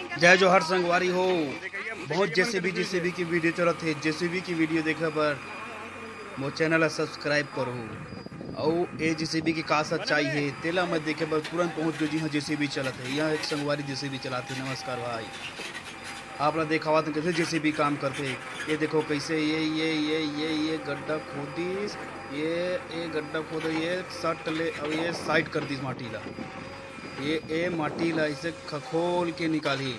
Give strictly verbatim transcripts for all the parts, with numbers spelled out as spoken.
जय जोहार संगवारी हो। बहुत जेसीबी जेसीबी की वीडियो चलत हे। जेसीबी की वीडियो देखे बर मोर चैनल ला सब्सक्राइब करहू। अउ ए जेसीबी की का सच्चाई हे, तेला मैं देखे बर तुरंत पहुंच गयो जी। हाँ, जेसीबी चलत हे। यहाँ एक संगवारी जेसीबी चलाथे। नमस्कार भाई, आप ला देखावत हन कैसे जेसीबी काम करथे। ये देखो कैसे ये ये ये ये ये गड्ढा खोदिस, ये ये गड्ढा खोदे, ये सट ले, अब ये साइड कर दिस माटी ला। ये ए माटी ला इसे खखोल के निकालही।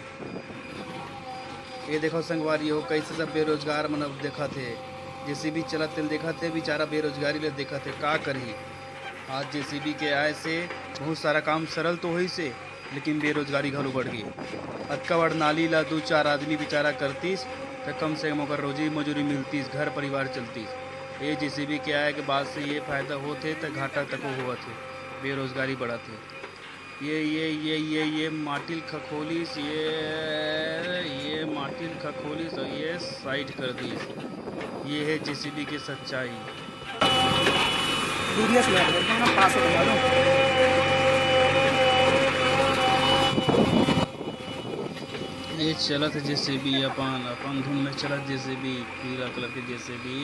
ये देखो संगवारी हो, कैसे सब बेरोजगार मन अब देखत हे, जेसीबी चलत तेल देखत हे, बेचारा बेरोजगारी ले देखत हे, का करही। आज जेसीबी के आए से बहुत सारा काम सरल तो होइस हे, लेकिन बेरोजगारी घलो बढ़ गे। अतका बड़ नाली ला दू चार आदमी बेचारा करतिस, त कम से कम ओकर रोजी मजूरी मिलतिस, घर परिवार चलतिस। ये जेसीबी के आए के बाद से ये फायदा होत हे, त घाटा तको होवत हे, बेरोजगारी बढ़त हे। ये ये ये ये ये माटी ल खखोलिस, ये ये माटी ल खखोलिस अउ ये साइड कर दिस। ये हे जेसीबी के सच्चाई। दूरिया से बात करते हैं ना, पास से बता दो। ये चलत हे जेसीबी अपन अपन धुन में चलत, जेसीबी पीला कलर के जेसीबी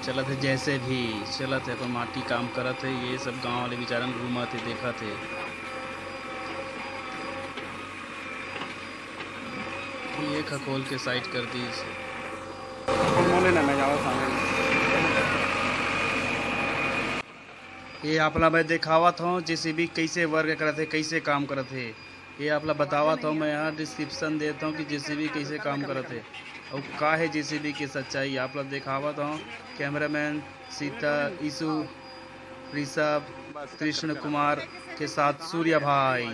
चलत हे, जैसे भी चलत हे अपन माटी काम करत हे। ये सब गांव वाले बेचारन घूमत हे, देखत हे। ये खखोल के साइड कर दिस। मोले ना मैं जाओ सामने। ये आप ला मैं देखावत हूँ जेसीबी कैसे वर्क करत हे, कैसे काम करत हे। ये आप ला बतावत हूँ मैं, यहाँ डिस्क्रिप्शन देत हूँ कि जेसीबी कैसे काम करत हे अउ का हे जेसीबी के सच्चाई। आप ला देखावत हूँ कैमरामैन सीता, ईशु, ऋषभ, कृष्ण कुमार के साथ सूर्या भाई।